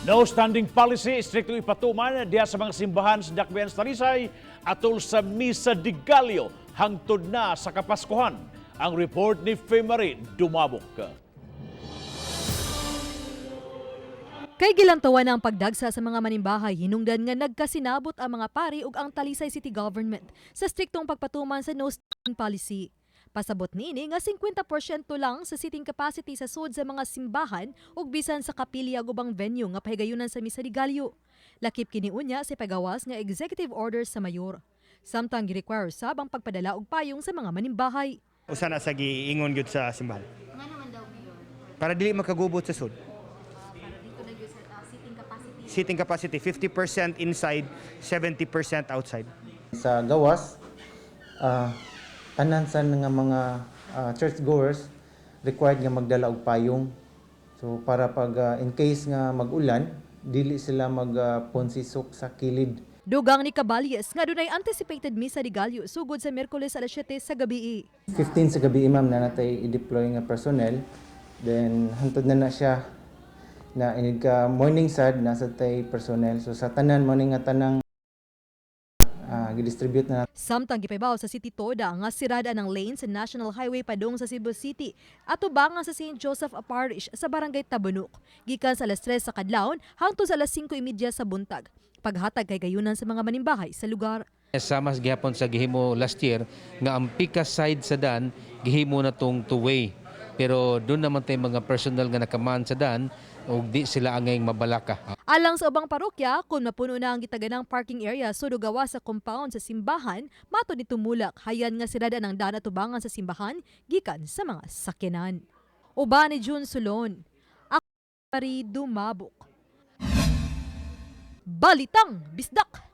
No standing policy, stricto ipatuman diha sa mga simbahan sa Dakbayan sa Talisay atol sa Misa de Gallo hangtod na sa Kapaskuhan. Ang report ni Femary Dumabok. Kay gilantawan na ang pagdagsa sa mga manimbahay, hinungdan nga nagkasinabot ang mga pari ug ang Talisay City Government sa striktong pagpatuman sa no standing policy. Pasabot niini nga 50% lang sa seating capacity sa sud sa mga simbahan ug bisan sa kapilya ug ubang venue nga pahigayunan sa Misa de Gallo. Lakip kini unya sa pagawas nga executive order sa mayor. Samtang gi-require sab ang pagpadala og payong sa mga manimbahay. Usa na sa giingon gyud sa simbahan. Para dili makagubot sa sud. Seating capacity 50% inside, 70% outside. Sa gawas, tanan sa nga mga churchgoers required nga magdala og payong. So para pag in case nga mag-ulan, dili sila mag ponsisok sa kilid. Dugang ni Caballes nga dunay anticipated Misa de Gallo sugod sa Miyerkules alas 7 sa gabi. 15 sa gabi, ma'am, na natay i-deploy nga personnel. Then hantod na na siya na inig ka morning sad nasa tay personnel. So sa tanan mo ni nga tanang gidistribute na. Samtang gipahibaw sa City Toda nga sirada ng lane sa National Highway padung sa Cebu City at tubangan sa St. Joseph Parish sa Barangay Tabunok gikan sa alas 3 sa kadlawon hangtod sa alas 5:30 sa buntag. Paghatag kay gayunan sa mga manimbahay sa lugar. Sama gihapon sa gihimo last year nga ang pika side sa dan gihimo na tong two-way. Pero doon naman tayo mga personal nga nakaman sa dan ug di sila angay mabalaka. Alang sa ubang parokya, kung mapuno na ang gitaganang parking area sulod gawas sa compound sa simbahan, matod ni Tumulak, hayan nga sirada ng daan at tubangan sa simbahan gikan sa mga sakyanan. Uban ni June Sulon. Ako Marie Dumabok. Balitang Bisdak!